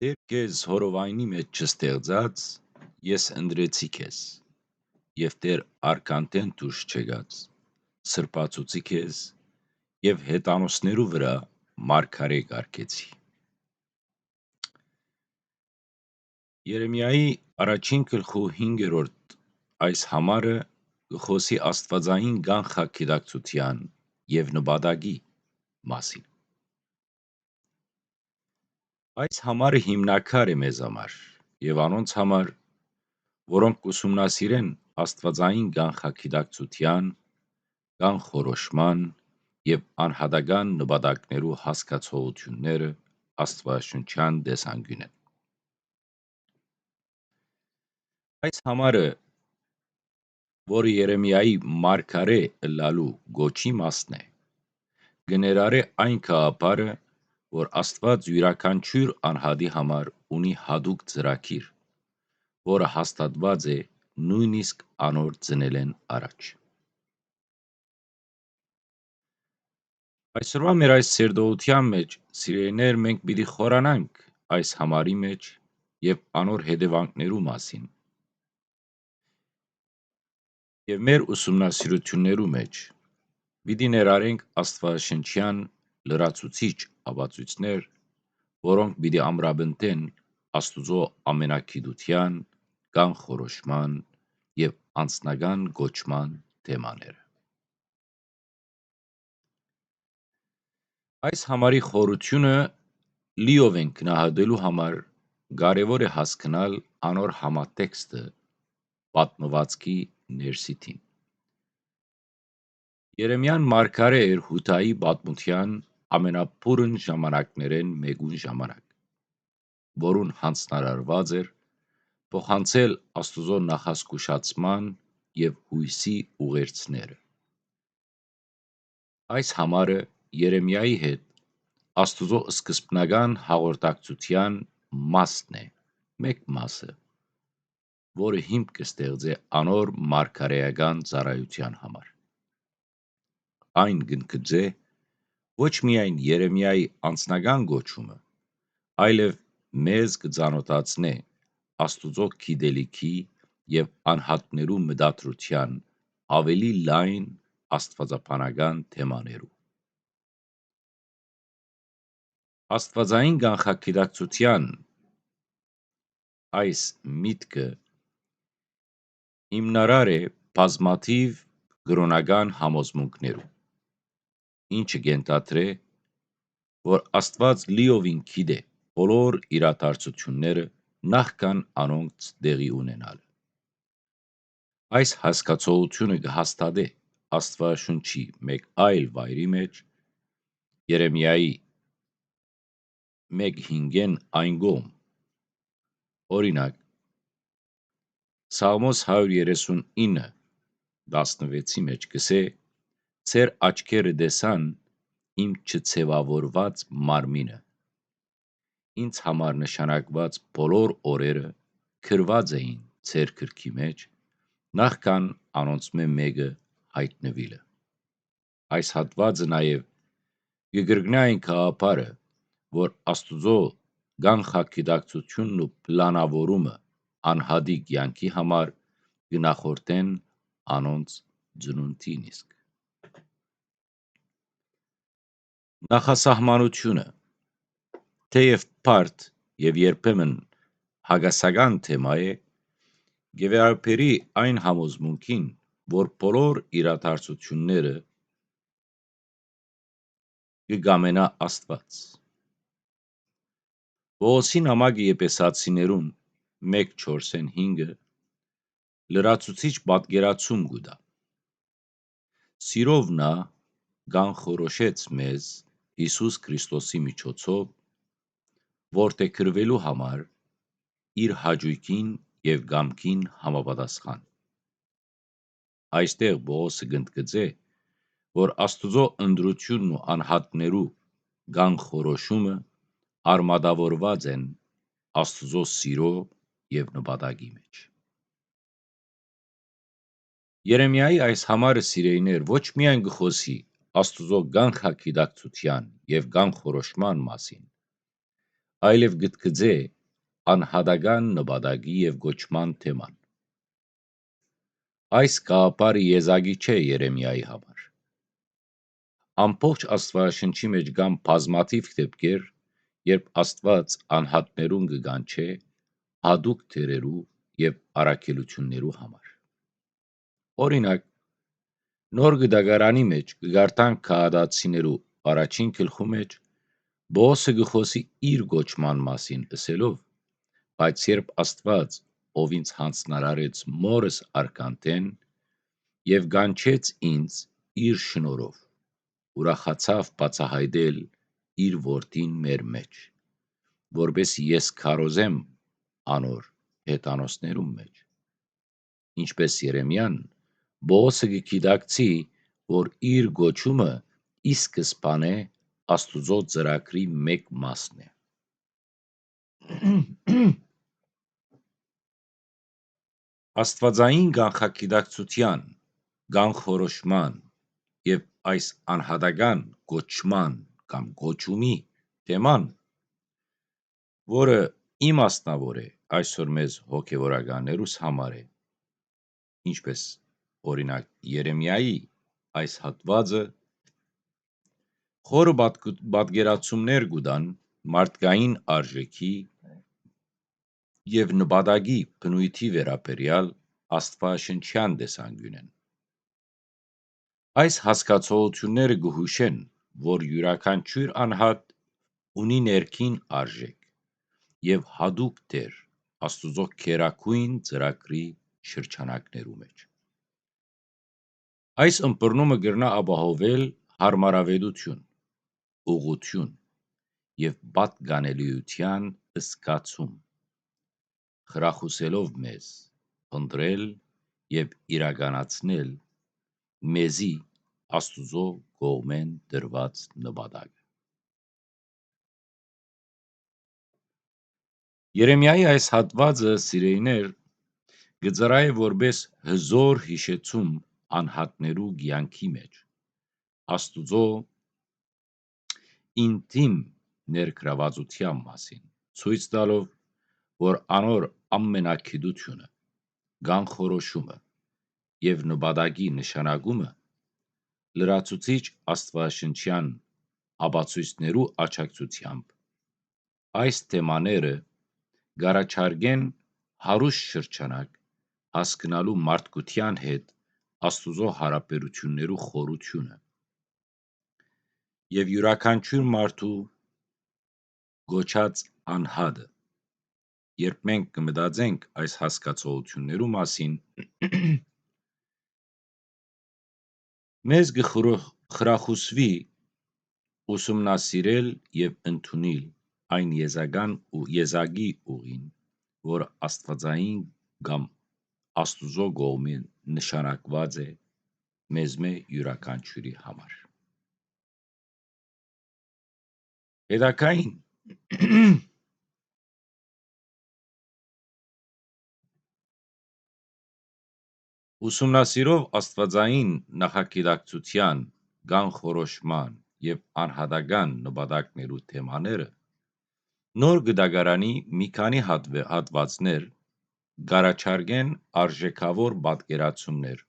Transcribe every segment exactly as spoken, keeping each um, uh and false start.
Տէր քեզ հորովայնի մէջ չստեղծած, ես ընտրեցի քեզ, եւ Տէր արքանտէն դուրս չեկած, սրբացուցի քեզ եւ հեթանոսներու վրայ մարգարէ կարգեցի։ Երեմիայի առաջին գլխու հինգերորդ այս համարը կը խօսի աստուածային կանխագիտակցութեան եւ նպատակի մասին։ Այս համարը հիմնակար է մեզ համար եւ անոնց համար, որոնք կ'ուսումնասիրեն աստուածային կանխագիտակցութեան, կանխորոշման եւ անհատական նպատակներու հասկացողութիւնները աստուածաշունչեան տեսանկիւնէն։ Այս համարը, որը Երեմիայի մարգարէ ըլլալու կոչի մասն է, կը ներառէ այն գաղափարը, որ Աստուած իւրաքանչիւր անհատի համար ունի յատուկ ծրագիր, որը հաստատուած է նոյնիսկ անոր ծնելէն առաջ։ Այսօրուայ մեր այս սերտողութեան մէջ, սիրելիներ, մենք պիտի խորանանք այս համարի մէջ եւ անոր հետեւանքներու մասին։ Եւ մեր ուսումնասիրութիւններու մէջ պիտի ներառենք աստուածաշնչեան լրացուցիչ ապացոյցներ, որոնք պիտի ամրապնդեն Աստուծոյ ամենագիտութեան, կանխորոշման եւ անձնական կոչման թեմաները։ Այս համարի խորութիւնը լիովէն գնահատելու համար կարեւոր է հասկնալ անոր համատեքստը պատմուածքի ներսիդին։ Երեմիան մարգարէ էր Յուդայի պատմութեան ամենաբուռն ժամանակներէն մէկուն ժամանակ, որուն յանձնարարուած էր փոխանցել Աստուծոյ նախազգուշացման եւ յոյսի ուղերձները։ Այս համարը Երեմիայի հետ Աստուծոյ սկզբնական հաղորդակցութեան մասն է, մէկ մասը, որը հիմք կը ստեղծէ անոր մարգարէական ծառայութեան համար։ Այն կ'ընդգծէ ոչ միայն Երեմիայի անձնական կոչումը, այլեւ մեզ կը ծանօթացնէ Աստուծոյ գիտելիքի եւ անհատներու մտադրութեան աւելի լայն աստուածաբանական թեմաներու։ Աստուածային կանխագիտակցութեան այս միտքը հիմնարար է բազմաթիւ կրօնական համոզմունքներու, ինչը կ'ենթադրէ, որ Աստուած լիովին գիտէ բոլոր իրադարձութիւնները նախքան անոնց տեղի ունենալը։ Այս հասկացողութիւնը կը հաստատէ Աստուածաշունչի մէկ այլ վայրի մէջ, Երեմիայի մէկ հինգէն այն կողմ։ Օրինակ, Սաղմոս հարիւր երեսուն ինը, տասնվեցի մէջ կ'ըսէ. «Ձեր աչքերը տեսան իմ չձեւաւորուած մարմինը։ Ինձ համար նշանակուած բոլոր օրերը գրուած էին ձեր գրքի մէջ, նախքան անոնցմէ մէկը յայտնուիլը»։ Այս հատուածը նաեւ կը կրկնայ այն գաղափարը, որ Աստուծոյ կանխագիտակցութիւնն ու պլանաւորումը անհատի կեանքի համար կը նախորդեն անոնց ծնունդին իսկ։ Նախասահմանութիւնը, թէեւ բարդ եւ երբեմն հակասական թեմայ է, կը վերաբերի այն համոզմունքին, որ բոլոր իրադարձութիւնները կը կամենայ Աստուած։ Պողոսի նամակը Եփեսացիներուն մէկ չորսէն հինգը լրացուցիչ պատկերացում կու տայ։ Սիրով նա կանխորոշեց մեզ Յիսուս Քրիստոսի միջոցով, որդեգրուելու համար իր հաճոյքին եւ կամքին համապատասխան։ Այստեղ Պողոսը կ'ընդգծէ, որ Աստուծոյ ընտրութիւնն ու անհատներու կանխորոշումը արմատավորուած են Աստուծոյ սիրոյ եւ նպատակի մէջ։ Երեմիայի այս համարը, սիրելիներ, ոչ միայն կը խօսի Աստուծոյ կանխագիտակցութեան եւ կանխորոշման մասին, այլեւ կ'ընդգծէ անհատական նպատակի եւ կոչման թեման։ Այս գաղափարը եզակի չէ Երեմիայի համար։ Ամբողջ Աստուածաշնչի մէջ կան բազմաթիւ դեպքեր, երբ Աստուած անհատներուն կը կանչէ յատուկ դերերու եւ առաքելութիւններու համար։ Օրինակ, Նոր Կտակարանի մէջ կը կարդանք Գաղատացիներու առաջին գլխու մէջ, Պողոսը կը խօսի իր կոչման մասին ըսելով, բայց երբ Աստուած, ով ինձ յանձնարարեց մօրս արքանտէն եւ կանչեց ինձ իր շնորհով, ուրախացաւ բացայայտել իր որդին մեր մէջ, որպէս ես քարոզեմ անոր հեթանոսներուն մէջ։ Ինչպէս Երեմիան, Պողոսը կը գիտակցի, որ իր կոչումը ի սկզբանէ Աստուծոյ ծրագրի մէկ մասն է։ Աստուածային կանխագիտակցութեան, կանխորոշման եւ այս անհատական կոչման կամ կոչումի թեման, որը իմաստաւոր է այսօր մեզ հոգեվորականներուս համար է, ինչպէս օրինակ Երեմիայի այս հատուածը, խորը պատկ-, պատկերացումներ կու տան մարդկային արժէքի եւ նպատակի բնույթի վերաբերեալ Աստուածաշնչեան տեսանկիւնէն։ Այս հասկացողութիւնները կը յուշեն, որ իւրաքանչիւր անհատ ունի ներքին արժէք եւ յատուկ դեր Աստուծոյ գերագոյն ծրագրի շրջանակներու մէջ։ Այս ըմբռնումը կրնայ ապահովել յարմարաւէտութիւն, ուղղութիւն եւ պատկանելիութեան զգացում, խրախուսելով մեզ փնտռել եւ իրականացնել մեզի Աստուծոյ կողմէն տրուած նպատակը։ Երեմիայի այս հատուածը, սիրելիներ, կը ծառայէ որպէս հզօր յիշեցում անհատներու կեանքի մէջ Աստուծոյ ինտիմ ներգրաւածութեան մասին, ցոյց տալով, որ անոր ամենագիտութիւնը, կանխորոշումը եւ նպատակի նշանակումը լրացուցիչ աստուածաշնչեան ապացոյցներու աջակցութեամբ այս թեմաները կ'առաջարկեն հարուստ շրջանակ հասկնալու մարդկութեան հետ Աստուծոյ յարաբերութիւններու խորութիւնը եւ իւրաքանչիւր մարդու կոչած անհատը։ Երբ մենք կը մտածենք այս հասկացողութիւններու մասին, մեզ կը խրո-, խրախուսուի ուսումնասիրել եւ ընդունիլ այն եզական ու եզակի ուղին, որ աստուածային կամ Աստուծոյ կողմէն նշանակուած է մեզմէ իւրաքանչիւրի համար։ Հետագային ուսումնասիրով աստուածային նախագիտակցութեան, կանխորոշման եւ անհատական նպատակներու թեմաները, Նոր Կտակարանի մի քանի հատվե-, հատուածներ կ'առաջարկեն արժէքաւոր պատկերացումներ,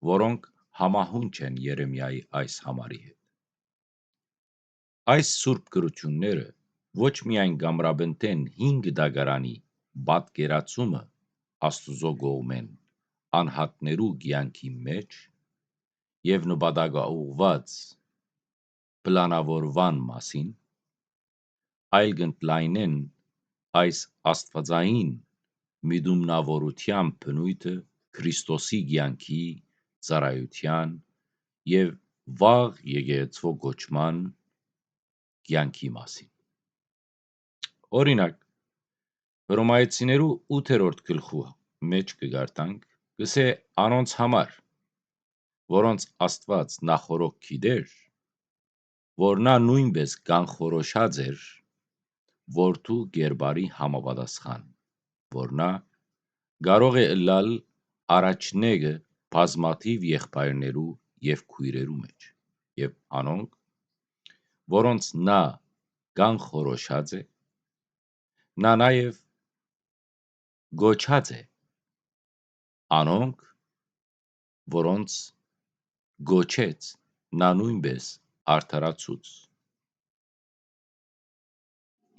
որոնք համահունչ են Երեմիայի այս համարի հետ։ Այս սուրբ գրութիւնները ոչ միայն կ'ամրապնդեն հին Կտակարանի պատկերացումը Աստուծոյ կողմէն անհատներու կեանքի մէջ եւ նպատակաուղղուած պլանաւորման մասին, այլ կ'ընդլայնեն այս աստուածային միտումնաւորութեան բնոյթը Քրիստոսի կեանքի, ծառայութեան եւ վաղ եկեղեցւոյ կոչման կեանքի մասին։ Օրինակ, Հռոմայեցիներու ութերորդ գլխու մէջ կը կարդանք, կ'ըսէ անոնց համար, որոնց Աստուած նախօրոք գիտէր, որ նա նոյնպէս կանխորոշած էր որդու կերպարի համապատասխան, որ նա կարող է ըլլալ առաջնեկը բազմաթիւ եղբայրներու եւ քոյրերու մէջ, եւ անոնք, որոնց նա կանխորոշած է, Նա նաեւ կոչած է անոնք, որոնց կոչեց, նա նոյնպէս արդարացուց,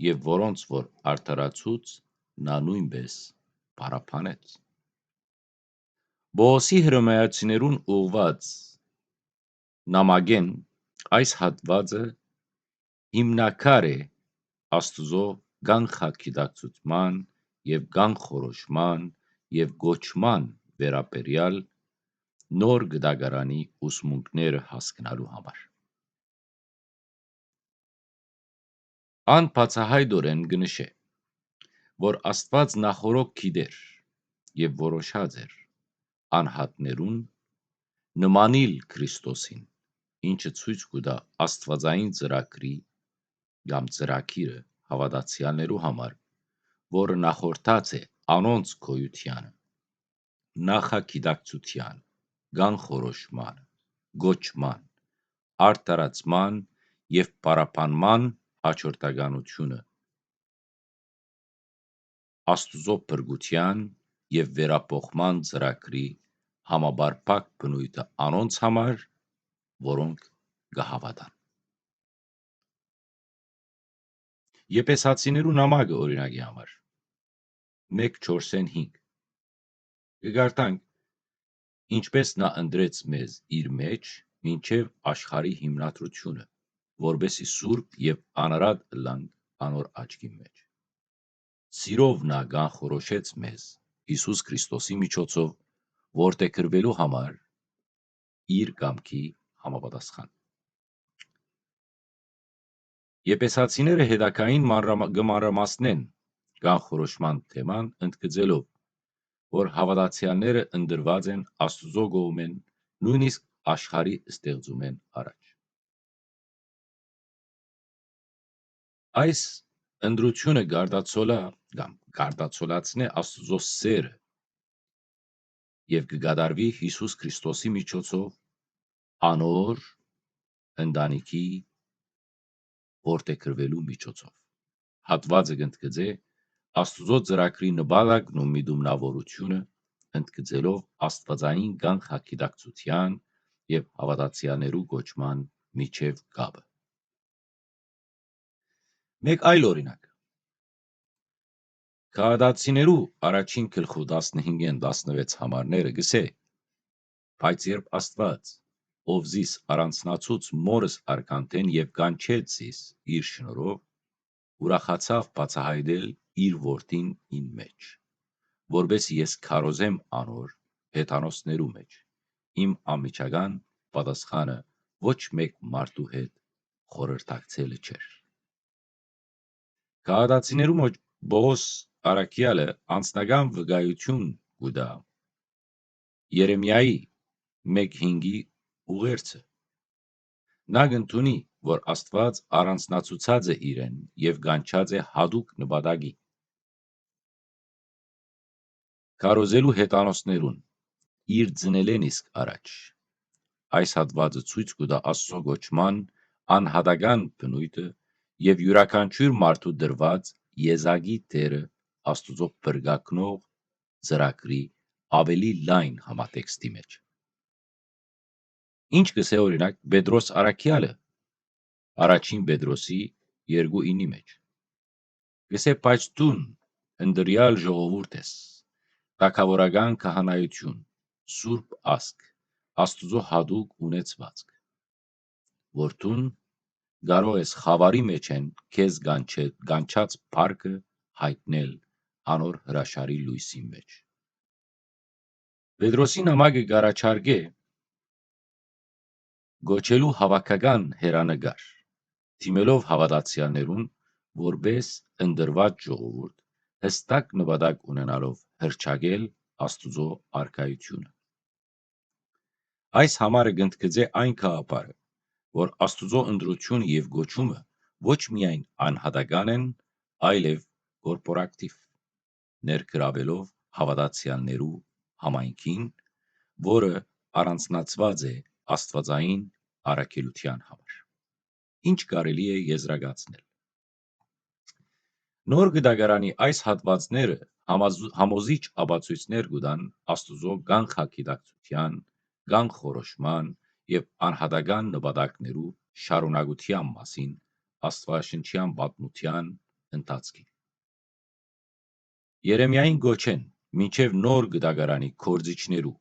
եւ որոնց որ արդարացուց, նա նոյնպէս փառաբանեց։ Պողոսի հռոմէացիներուն ուղղուած նամակէն այս հատուածը հիմնակար է Աստուծոյ կանխագիտակցութեան եւ կանխորոշման եւ կոչման վերաբերեալ նոր կտակարանի ուսմունքները հասկնալու համար։ Ան բացայայտօրէն կը նշէ, որ Աստուած նախօրօք գիտեր եւ որոշած էր անհատներուն նմանիլ Քրիստոսին, ինչը ցոյց կու տայ աստուածային ծրագրի կամ ծրագիրը հաւատացեալներու համար, որը նախորդած է անոնց գոյութեանը, նախագիտակցութեան, կանխորոշման, կոչման, արդարացման եւ փառաբանման հաջորդականութիւնը, Աստուծոյ փրկութեան եւ վերափոխման ծրագրի համապարփակ բնոյթը անոնց համար, որոնք կը հաւատան։ Եփեսացիներու նամակը օրինակի համար, մէկ չորսէն հինգ, կը կարդանք. «Ինչպէս նա ընտրեց մեզ իր մէջ, մինչեւ աշխարհի հիմնադրութիւնը, որպէսզի սուրբ եւ անարատ ըլլանք անոր աչքին մէջ։ Սիրով նա կանխորոշեց մեզ Յիսուս Քրիստոսի միջոցով, որդեգրուելու համար իր կամքի համապատասխան»։ Եփեսացիները հետագային մանրամա-, կը մանրամասնեն կանխորոշման թեման, ընդգծելով, որ հաւատացեալները ընտրուած են Աստուծոյ կողմէն, նոյնիսկ աշխարհի ստեղծումէն առաջ։ Այս ընտրութիւնը կարտացոլայ կամ կարտացոլացնէ Աստուծոյ սէրը եւ կը կատարուի Յիսուս Քրիստոսի միջոցով, անոր ընտանիքի որդեգրուելու միջոցով։ Հատուածը կընդգծէ Աստուծոյ ծրագրի նպատակն ու միտումնաւորութիւնը, ընդգծելով աստուածային կանխագիտակցութեան եւ հաւատացեալներու կոչման միջեւ կապը։ Մէկ այլ օրինակ։ Գաղատացիներու առաջին գլխու տասնհինգէն տասնվեց համարները կ'ըսէ. «Բայց երբ Աստուած, ով զիս առանձնացուց մորս արքանթէն եւ կանչեց զիս իր շնորհով, ուրախացաւ բացայայտել իր որդին ին մէջ, որպէս ես քարոզեմ անոր հեթանոսներու մէջ, իմ անմիջական պատասխանը ոչ մէկ մարդու հետ խորհրդակցելը չէր»։ Գաղատացիներու մէջ Պողոս առաքեալը անձնական վկայութիւն կու տայ Երեմիայի մէկ հինգի ուղերձը։ Նա կ'ընդունի, որ Աստուած առանձնացուցած է իրեն եւ կանչած է յատուկ նպատակի, քարոզելու հեթանոսներուն, իր ծնելէն իսկ առաջ։ Այս հատուածը ցոյց կու տայ Աստուծոյ կոչման անհատական բնոյթը եւ իւրաքանչիւր մարդու տրուած եզակի դերը Աստուծոյ փրկագնող ծրագրի աւելի լայն համատեքստի մէջ։ Ինչ կ'ըսէ, օրինակ, Պետրոս առաքեալը առաջին Պետրոսի երկու ինի մէջ։ Կ'ըսէ. «Բայց դուն ընտրեալ ժողովուրդ ես, թագաւորական քահանայութիւն, սուրբ ազգ, Աստուծոյ յատուկ ունեցուածք, որ դուն կարող ես խաւարի մէջէն քեզ կանչե-, կանչած փառքը յայտնել անոր հրաշալի լոյսին մէջ»։ Պետրոսի նամակը կ'առաջարկէ կոչելու հաւաքական հեռանկար, դիմելով հաւատացեալներուն, որպէս ընտրուած ժողովուրդ, յստակ նպատակ ունենալով հռչակել Աստուծոյ արքայութիւնը։ Այս համարը կ'ընդգծէ այն գաղափարը, որ Աստուծոյ ընտրութիւնը եւ կոչումը ոչ միայն անհատական են, այլեւ կորպորատիվ, ներգրաւելով հաւատացեալներու համայնքին, որը առանձնացուած է աստուածային առաքելութեան համար։ Ինչ կարելի է եզրակացնել։ Նոր գիտակարանի այս հատուածները համազ-, համոզիչ ապացոյցներ կու տան Աստուծոյ կանխագիտակցութեան, կանխորոշման եւ անհատական նպատակներու շարունակութեան մասին Աստուածաշնչեան պատմութեան ընթացքին։ Երեմիային կոչէն մինչեւ նոր գիտակարանի գործիչներու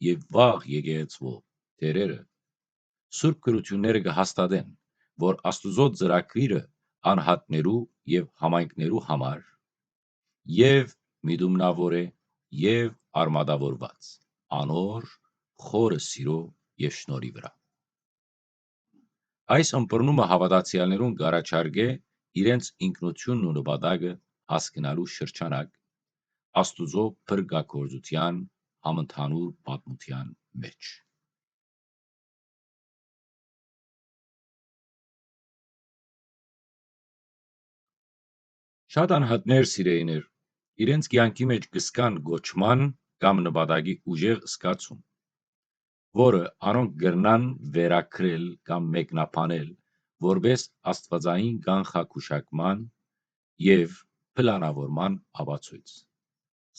եւ վաղ եկեղեցւոյ դերերը, Սուրբ Գրութիւնները կը հաստատեն, որ Աստուծոյ ծրագիրը անհատներու եւ համայնքներու համար եւ միտումնաւոր է եւ արմատաւորուած անոր խորը սիրո եւ շնորհի վրայ։ Այս ըմբռնումը հաւատացեալներուն կ'առաջարկէ իրենց ինքնութիւնն ու նպատակը հասկնալու շրջանակ Աստուծոյ փրկագործութեան համընդհանուր պատմութեան մէջ։ Շատ անհատներ, սիրելիներ, իրենց կեանքի մէջ կը զգան կոչման կամ նպատակի ուժեղ զգացում, որը անոնք կրնան վերագրել կամ մեկնաբանել որպէս աստուածային կանխագուշակման եւ պլանաւորման ապացոյց։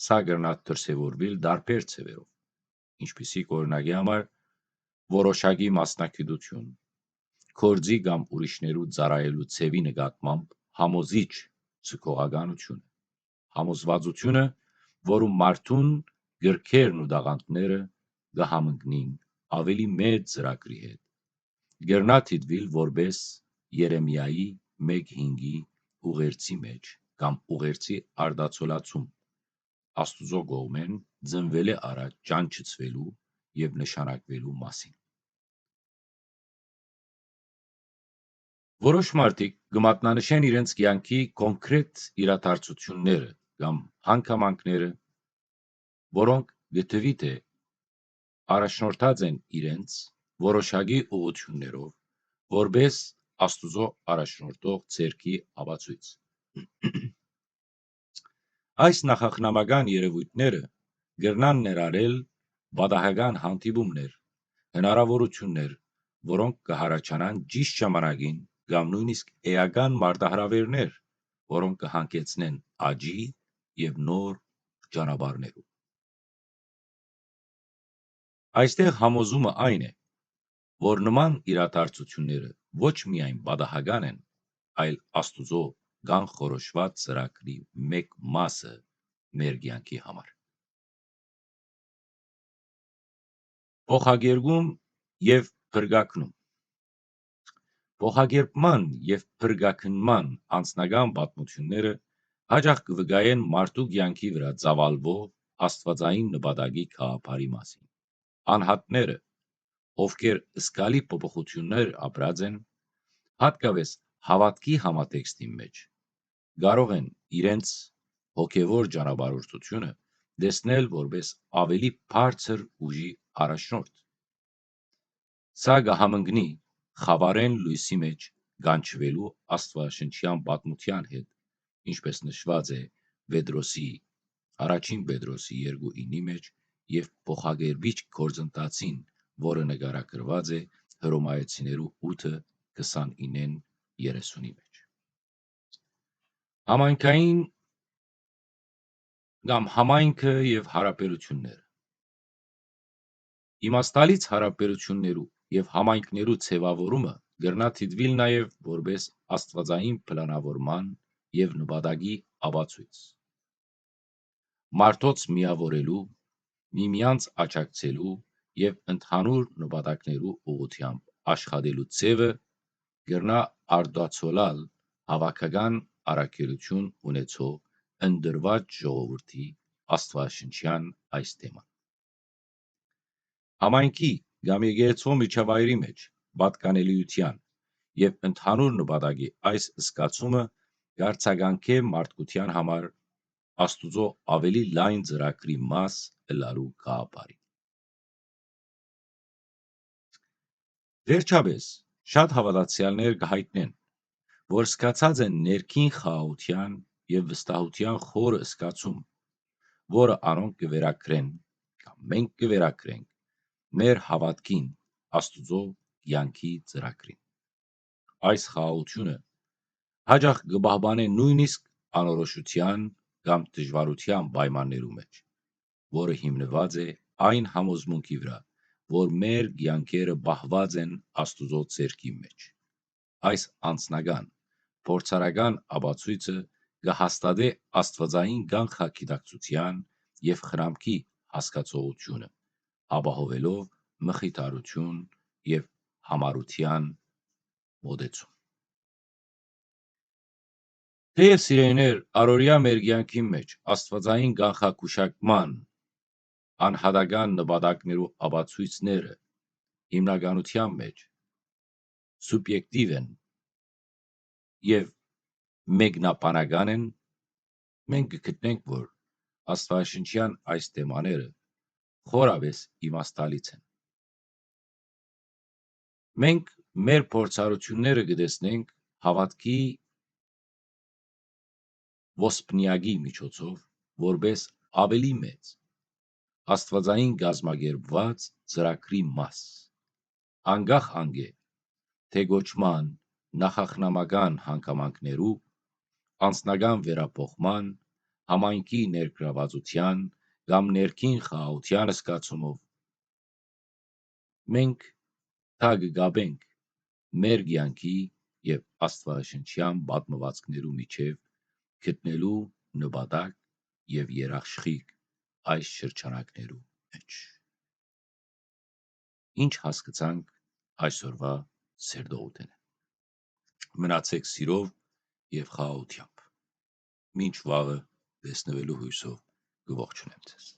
Սա կրնայ դրսեւորուիլ տարբեր ձեւերով, ինչպիսիք, օրինակի համար, որոշակի մասնագիտութիւն, գործի կամ ուրիշներու ծառայելու ձեւի նկատմամբ համոզիչ ձգողականութիւնը, համոզուածութիւնը, որու մարդուն կրքերն ու տաղանդները կը համընկնին աւելի մեծ ծրագրի հետ, կրնայ դիտուիլ որպէս Երեմիայի մէկ հինգի ուղերձի մէջ կամ ուղերձի արտացոլացում Աստուծոյ կողմէն ծնուելէ առաջ ճանչցուելու եւ նշանակուելու մասին։ Որոշ մարդիկ կը մատնանշեն իրենց կեանքի կոնկրետ իրադարձութիւնները կամ հանգամանքները, որոնք կը թուի թէ առաջնորդած են իրենց որոշակի ուղղութիւններով, որպէս Աստուծոյ առաջնորդող ձեռքի ապացոյց։ Այս նախախնամական երեւոյթները կրնան ներառել պատահական հանդիպումներ, հնարաւորութիւններ, որոնք կը յառաջանան ճիշդ ժամանակին, կամ նոյնիսկ էական մարտահրաւէրներ, որոնք կը յանգեցնեն աճի եւ նոր ճանապարհներու։ Այստեղ համոզումը այն է, որ նման իրադարձութիւնները ոչ միայն պատահական են, այլ Աստուծոյ կանխորոշուած ծրագրի մէկ մասը մեր կեանքի համար։ Փոխակերպում եւ փրկագնում։ Փոխակերպման եւ փրկագնման անձնական պատմութիւնները յաճախ կը վկայեն մարդու կեանքի վրայ ծաւալուող աստուածային նպատակի գաղափարի մասին։ Անհատները, ովքեր զգալի փոփոխութիւններ ապրած են, յատկապէս հաւատքի համատեքստին մէջ, կարող են իրենց հոգեւոր ճանապարհորդութիւնը տեսնել որպէս աւելի բարձր ուժի առաջնորդ։ Սա կը համընկնի խաւարէն լոյսի մէջ կանչուելու աստուածաշնչեան պատմութեան հետ, ինչպէս նշուած է Պետրոսի, առաջին Պետրոսի երկու իննի մէջ եւ փոխակերպիչ գործընթացին, որը նկարագրուած է Հռոմայեցիներու ութը քսանիննէն երեսունի մէջ։ Համայնքային կամ համայնքը եւ յարաբերութիւնները։ Իմաստալից յարաբերութիւններու եւ համայնքներու ձեւաւորումը կրնայ դիտուիլ նաեւ որպէս աստուածային պլանաւորման եւ նպատակի ապացոյց։ Մարդոց միաւորելու, միմյանց աջակցելու եւ ընդհանուր նպատակներու ուղղութեամբ աշխատելու ձեւը կրնայ արտացոլալ հաւաքական առաքելութիւն ունեցող ընտրուած ժողովուրդի աստուածաշնչեան այս թեման։ Համայնքի կամ եկեղեցւոյ միջավայրի մէջ պատկանելիութեան եւ ընդհանուր նպատակի այս զգացումը կ'արձագանքէ մարդկութեան համար Աստուծոյ աւելի լայն ծրագրի մաս ըլլալու գաղափարին։ Վերջապէս, շատ հաւատացեալներ կը յայտնեն, որ զգացած են ներքին խաղաղութեան եւ վստահութեան խորը զգացում, որը անոնք կը վերագրեն, կամ մենք կը վերագրենք, մեր հաւատքին Աստուծոյ կեանքի ծրագրին։ Այս խաղաղութիւնը յաճախ կը պահպանէ նոյնիսկ անորոշութեան կամ դժուարութեան պայմաններու մէջ, որը հիմնուած է այն համոզմունքի վրայ, որ մեր կեանքերը պահուած են Աստուծոյ ձեռքին մէջ։ Այս անձնական, փորձառական ապացոյցը կը հաստատէ աստուածային կանխագիտակցութեան եւ խնամքի հասկացողութիւնը, ապահովելով մխիթարութիւն եւ յամառութեան մօտեցում։ Թէեւ, սիրելիներ, առօրեայ մեր կեանքին մէջ աստուածային կանխագուշակման անհատական նպատակներու ապացոյցները հիմնականութեան մէջ սուբյեկտիվ են եւ մեկնաբանական են, մենք կը գտնենք, որ աստուածաշնչեան այս թեմաները խորապէս իմաստալից են։ Մենք մեր փորձառութիւնները կը տեսնենք հաւատքի ոսպնեակի միջոցով որպէս աւելի մեծ, աստուածային կազմակերպուած ծրագրի մաս, անկախ անկէ, թէ կոչման, նախախնամական հանգամանքներու, անձնական վերափոխման, համայնքի ներգրաւվածութեան կամ ներքին խաղաղութեան զգացումով, մենք դա կը կապենք մեր կեանքի եւ աստուածաշնչեան պատմուածքներու միջեւ գտնելու նպատակ եւ երաշխիք այս շրջանակներու մէջ։ Ինչ հասկցանք այսօրվա սերտողութենէն։ Մնացէք սիրով եւ խաղաղութեամբ։ Մինչ վաղը տեսնուելու յոյսով կը ողջունեմ ձեզ։